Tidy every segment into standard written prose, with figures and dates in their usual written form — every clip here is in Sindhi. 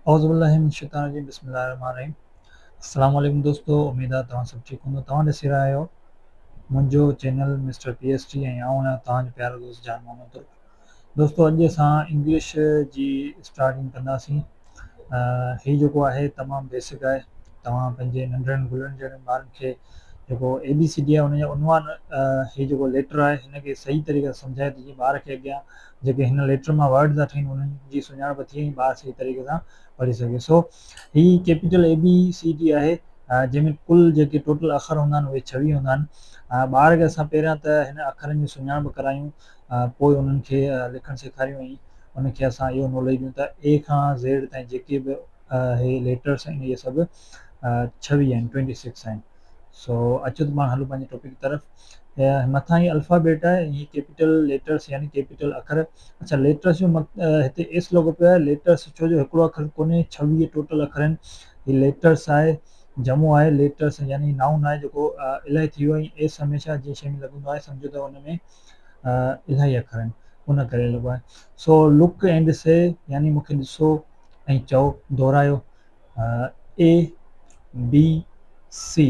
اعوذ بالله من الشيطان الرجيم بسم الله الرحمن الرحيم السلام عليڪم دوستو اميد آهي توهان سڀ ٺيڪ هوندو توهان ڏسي رهيا آهيو منهنجو channel mister P S T ۽ آئون آهيان توهان جو پيارو دوست جان محمد ترڪ دوستو اڄ اسان انگلش جي اسٽارٽنگ ڪنداسين هي جيڪو آهي تمام بيسڪ آهي توهان پنهنجي ننڍڙن گلن جهڙن ٻارن کي جيڪو اي بي سي ڊي آهي ان جا عنوان هي جيڪو ليٽر آهي هن کي صحيح طريقي سان سمجهائي ته جيئن ٻار کي اڳيان جيڪي هن ليٽر مان ورڊ ٿا ٺهن انهن جي سڃاڻپ ٿئي ۽ ٻار صحيح طريقي سان پڙهي سگهي. سو هي ڪيپيٽل اي بي سي ڊي آهي جنهن ۾ ڪل جيڪي ٽوٽل اکر هوندا آهن اهي 26 هوندا آهن. ٻار کي اسان پهريان ته هن اکرن جي سڃاڻپ ڪرايون پوء انهن کي لکڻ سيکاريون ۽ ان کي اسان اهو ناليج ڏيون ته اي کان زيڊ تائين جيڪي به هي ليٽرس آهن اهي سڀ 26 آهن 26 آهن. سو اچو ته پاڻ هلون پنهنجي ٽاپڪ طرف. مٿان هي الفابيٽ آهي هي ڪيپيٽل ليٽرس يعني ڪيپيٽل اکر اڇا ليٽرس جو هتي ايس لڳو پيو آهي ليٽرس ڇو جو هڪڙو اکر ڪونهي 26 ٽوٽل اکر آهن هي ليٽرس آهي جمع آهي ليٽرس يعني نائون آهي جيڪو الاهي ٿي ويو ۽ ايس هميشه جنهن شيء ۾ لڳندو آهي سمجهو ته ان ۾ الاهي اکر آهن ان ڪري لڳو آهي سو لڪ اينڊ سي يعني مونکي ڏسو ۽ چئو دهرايو اي بي C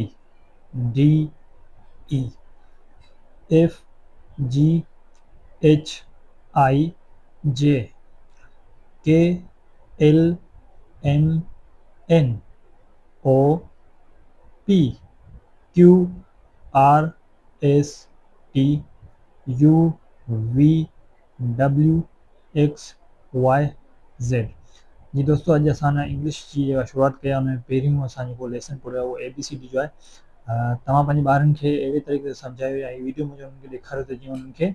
D E F G H I J K L M N O P Q R S T U V W X Y Z جي دوستو اڄ اسان انگلش جي جيڪا شروعات ڪئي آهي ان ۾ پهريون اسان جيڪو ليسن پڙهيو آهي اهو اي بي سي ڊي جو آهي توهان پنهنجي ٻارن کي اهڙي طريقي سان سمجهايو يا هي ويڊيو منهنجو انهن کي ڏيکاريو ته جيئن انهن کي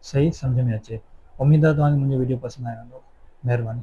صحيح سمجهه ۾ اچي اميد آهي توهان کي منهنجو ويڊيو پسند آيو هوندو مهرباني.